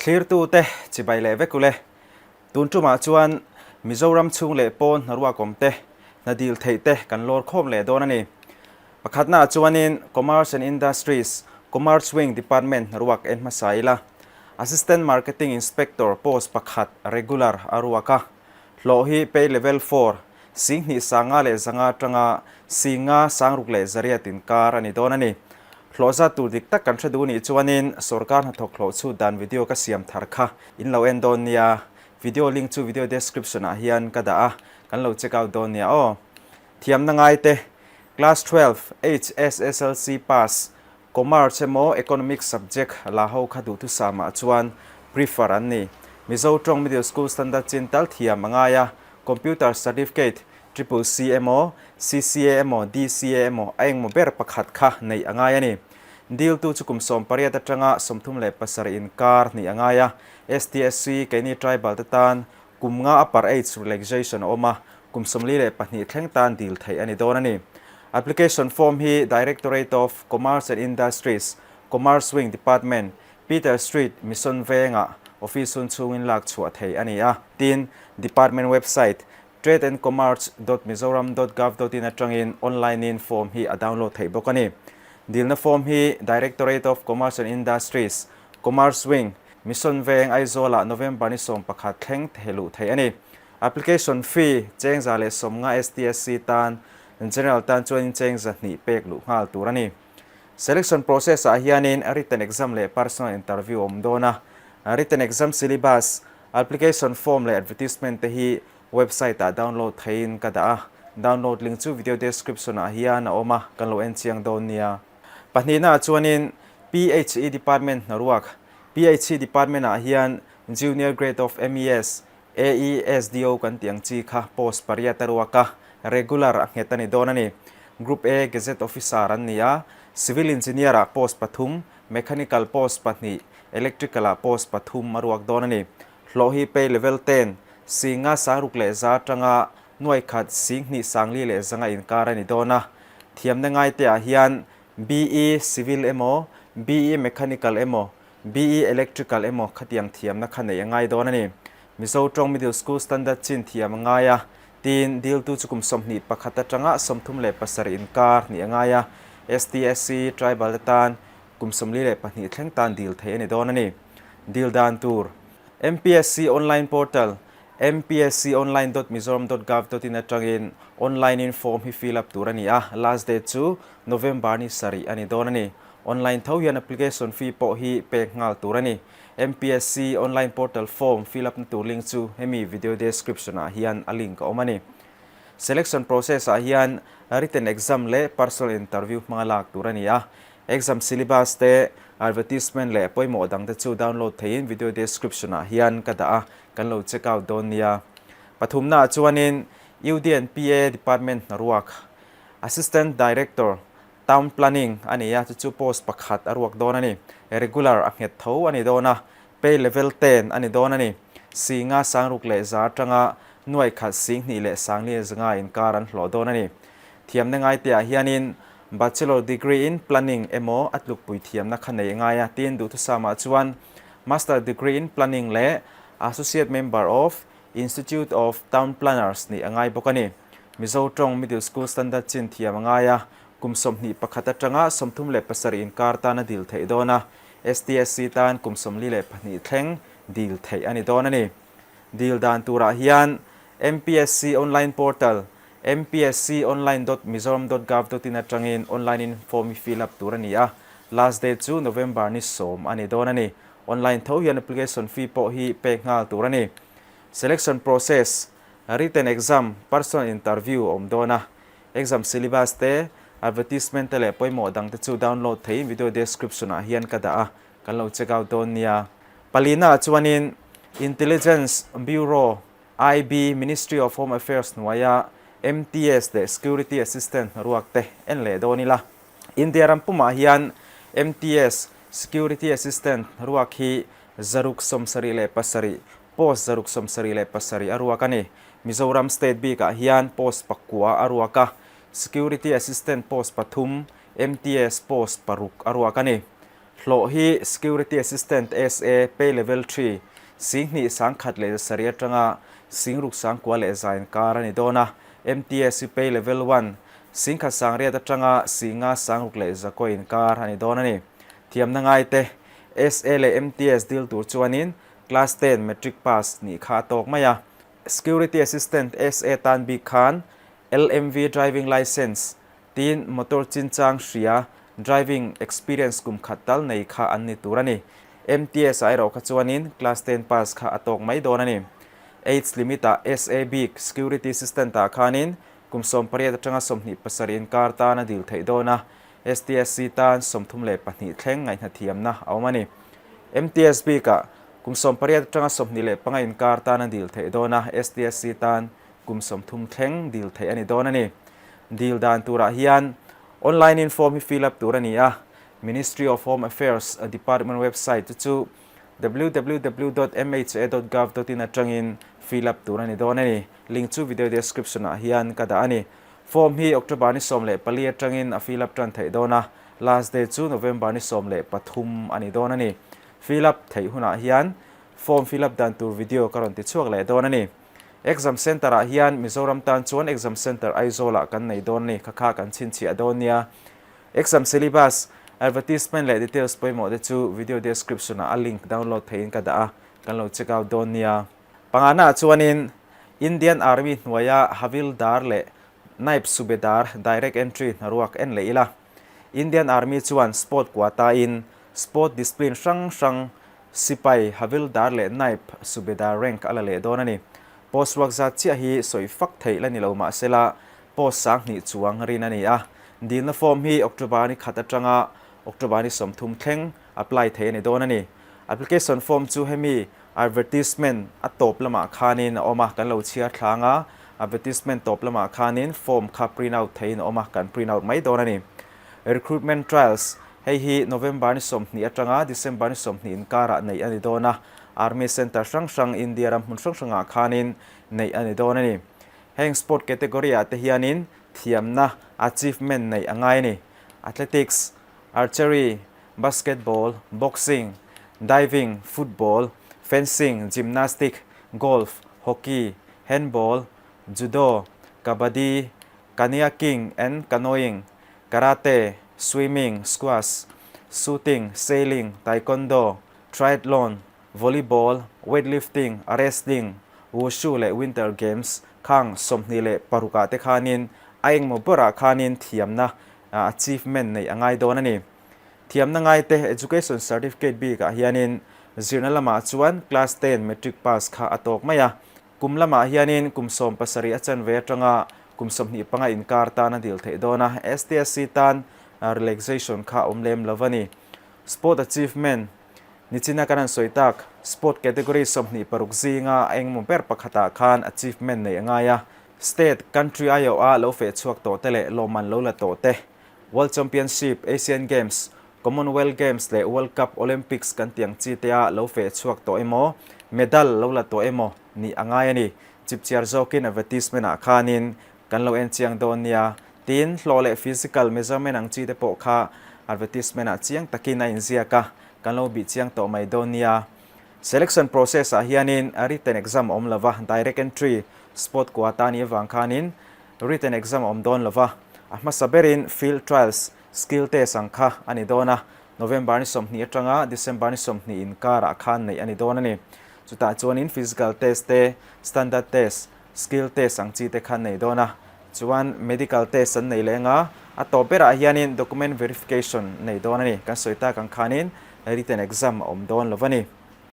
Thlirtute chibai leh vek ule. Tun tumah chuan Mizoram chhung leh pawn hnaruak awm te, hna dil theih te kan lawr khawm leh dawn a ni. Pakhatnaah chuanin Commerce and Industries, Commerce Wing Department hnaruak en hmasa ila, Assistant Marketing Inspector post pakhat regular a ruak a. Hlawh hi pay level four, 2000 leh 500 atanga 50 sangruk leh zariat inkar a ni dawn a ni. Hlawh zat tur dik tak kan hre duh nih chuanin sorkar hnathawk hlawh chhut dan video ka siam thar kha in lo en dawn nia. Video link chu video description ah hian ka dah a, kan lo check out dawn nia aw. Thiamna ngaite, Class 12, HSSLC pass, Commerce emaw Economics subject la ho kha duhthusam ah chuan prefer an ni. Mizo tawng Middle School Standard chin tal thiam a ngai a, Computer Certificate, Triple C emaw, CCA emaw, DCA emaw a engmaw ber pakhat kha neih a ngai a ni. Diltu chu kum 18 atanga 37 inkar nih a ngai a, STSC, keini tribal te tan Kum nga upper age relaxation a awm a, kum 42 thleng tan dil theih a ni dawn a ni. Application form hi Directorate of Commerce and Industries, Commerce Wing Department, Peter Street, Mission Vengah office hun chhungin lak chhuah theih a ni a. Tin, Department website tradeandcommerce dot mizoram dot gov dot in atangin online in form hi a download theih bawk a ni. Dilna form hi Directorate of Commerce and Industries, Commerce Wing, Mission Veng, Aizawlah November ni 11 thleng theh luh theih a ni. Application fee cheng 150 STSC tan, General tan chuanin cheng 200 pek luh nghal tur a ni. Selection process ah hianin written exam leh personal interview a awm dawn a. Written exam syllabus, application form leh advertisement te hi website ah download theihin ka dah a. Download link chu video description ah hian a awm a, kan lo en chiang dawn nia. Pahnihna ah chuanin PHE Department hnaruak, PHE Department ah hian Junior Grade of MES, AE, SDO kan tih ang chi kha post pariat a ruak a, regular a nghet a ni dawn a ni. Group A Gazette Officer an ni a, Civil Engineer ah post pathum, Mechanical post pahnih, Electrical ah post pathum a ruak dawn a ni. Hlawh hi pay level ten, 50 600 atanga 1000 2500 inkar a ni dawn a. Thiamna ngaite ah hian BE Civil emaw, BE Mechanical emaw, BE Electrical emaw khatiang thiamna kha neih a ngai dawn a ni. Mizo tawng Middle School Standard chin thiam a ngai a, tin diltu chu kum 21 atanga 37 inkar nih a ngai a, STSC, Tribal te tan kum 42 thleng tan dil theih a ni dawn a ni. Dil dan tur, MPSC Online Portal, mpsconline.mizoram.gov.in atangin online in form hi fill up tur a ni a, last date chu November ni sarih a ni dawn a ni. Online tho hian application fee pawh hi pek nghal tur a ni. MPSC online portal form fill up na tur link chu hemi video description ah hian a link a awm a ni. Selection process ah hian written exam leh personal interview hmanga lak tur a ni a, exam syllabus te, advertisement leh pawimawh dang te chu download theihin video description ah hian ka dah a, kan lo check out dawn nia. Pathumnaah chuanin UDNPA Department hnaruak Assistant Director, Town Planning a ni a, chu chu post pakhat a ruak dawn a ni. Regular a nghet tho a ni dawn a, pay level ten a ni dawn a ni. 5,600 atanga 1000 2,450 inkar an hlawh dawn a ni. Thiamna ngaiteah hianin Bachelor degree in Planning emaw a tlukpui thiamna kha nei ngai a, tin duhthusamah chuan Master degree in Planning leh Associate Member of Institute of Town Planners nih a ngai bawk a ni. Mizo tawng Middle School Standard chin thiam a ngai a, kum 21 atanga 37 inkar tan a dil theih dawn a, STSC tan kum 42 thleng dil theih a ni dawn a ni. Dil dan turah hian MPSC Online Portal, mpsconline.mizoram.gov.in atangin online in form hi fill up tur a ni a, last date chu November ni 10 a ni dawn a ni. Online tho hian application fee pawh hi pek nghal tur a ni. Selection process, Written exam, personal interview a awm dawn a. Exam syllabus te, advertisement te leh pawimawh dang te chu download theihin video description ah hian ka dah a, kan lo check out dawn nia. Palina ah chuanin Intelligence Bureau, IB, Ministry of Home Affairs hnuaia MTS leh Security Assistant hnaruak te en leh dawn ila. India ram pumah hian MTS, Security Assistant, ruak hi 677, post 677 a ruak a ni. Mizoram state bikah hian post pakua a ruak a, Security Assistant post pathum, MTS post paruk a ruak a ni. Hlawh hi Security Assistant, SA, Pay Level ii, 2000 107 atanga 6900 inkar a ni dawn a. MTS hi Pay Level I, 1800 atanga 59,600 inkar a ni dawn a ni. Thiamna ngaite, SA leh MTS dil tur chuanin Class ten Matric pass nih kha a tawk mai a. Security Assistant, SA, tan bik khan LMV Driving Licence Tin, motor chinchang hria, driving experience kum khat tal nei kha an ni tur a ni. MTS ah erawh kha chuanin class ten pass kha a tawk mai dawn a ni. Age limit ah SA bik security assistant ah khanin kum 18 atanga 27 inkar tan a dil theih dawn a, STSC tan 32 thleng ngaihhnathiamna a awm a ni. MTS bik ah kum 18 atanga 25 inkar tan a dil theih dawn a, STSC tan kum 30 thleng dil theih a ni dawn a ni. Dil dan turah hian online in form hi fill up tur a ni a, Ministry of Home Affairs department website te chu www dot mha dot gov dot in atangin fill up tur a ni dawn a ni. Link chu video description ah hian ka dah a ni. Form hi October ni 14 atangin a fill up tan theih dawn a, last day chu November ni 13 a ni dawn a ni. Fill up theih hunah hian form fill up dan tur video ka rawn ti chhuak leh dawn a ni. Exam Centre ah hian Mizoram tan chuan Exam Centre Aizawl ah kan nei dawn ni, kha kha kan chhinchhiah dawn nia. Exam syllabus, advertisement leh details pawimawh te chu video description ah a link download theihin ka dah a, kan lo check out dawn nia. Pangana ah chuanin Indian Army hnuaia Havildar leh Naib Subedar direct entry hnaruak en leh ila. Indian Army chuan sport quota in sport discipline hrang hrang Sipai, Havildar leh Naib Subedar rank a la leh dawn a ni. Post ruak zat chiah hi sawi fak theih la ni lo mah sela, post 2000 chuang rin a ni a. Dilna form hi October ni khat atanga October ni 30 thleng apply theih a ni dawn a ni. Application form chu hemi advertisement a tawp lamah khanin a awm a, kan lo chhiar thlang a, advertisement tawp lamah khanin form kha print out theihin a awm a, kan print out mai dawn a ni. Recruitment Trials, Hei hi November ni 20 atanga December ni 20 inkarah neih a ni dawn a, Army Centre hrang hrang India ram hmun hrang hrangah khanin neih a ni dawn a ni. Heng sport category ah te hianin thiamna, achievement, neih a ngai a ni. Athletics, Archery, Basketball, Boxing, Diving, Football, Fencing, Gymnastic, Golf, Hockey, Handball, Judo, Kabaddi, Kayaking and Canoeing, Karate, Swimming, Squash, Shooting, Sailing, Taekwondo, Triathlon, Volleyball, Weightlifting, Wrestling, Wushu leh Winter Games khang 26 ah te khanin a engmaw berah khanin thiamna, achievement, neih a ngai dawn a ni. Thiamna ngaite Education Certificate bikah hianin zirna lamah chuan Class ten Matric pass kha a tawk mai a. Kum lamah hianin kum 17 a chanve atanga kum 25 inkar tan a dil theih dawn a, STSC tan relaxation kha a awm lem lo a ni. Sport Achievement, Nichina kan han sawi tak, Sport category 26 zinga a engemaw ber pakhatah khan achievement neih a ngai a, State, Country aiawha lo feh chhuak tawh te leh lawmman lo la tawh te, World Championship, Asian Games, Commonwealth Games leh World Cup, Olympics kan tih ang chi te a lo feh chhuak tawh emaw, medal lo la tawh emaw nih a ngai a ni. Chipchiar zawkin advertisement ah khanin kan lo en chiang dawn nia. Tin, hlawh leh physical measurement ang chi te pawh kha advertisement ah chiang takin a inziak a, kan lo bih chiang tawh mai dawn nia. Selection process ah hianin written exam a awm lova, direct entry, spot quota nih avang khanin written exam a awm dawn lova, a hmasa berin field trials, Skill test ang kha a ni dawn a, November ni 20 atanga December ni 20 inkarah khan neih a ni dawn a ni. Chutah chuanin physical test te, standard test, skill test ang chi te kha an nei dawn a. Chuan medical test an nei leh anga, a tawp berah hianin document verification nei dawn a ni. Kan sawi tak ang khanin written exam a awm dawn lo a ni.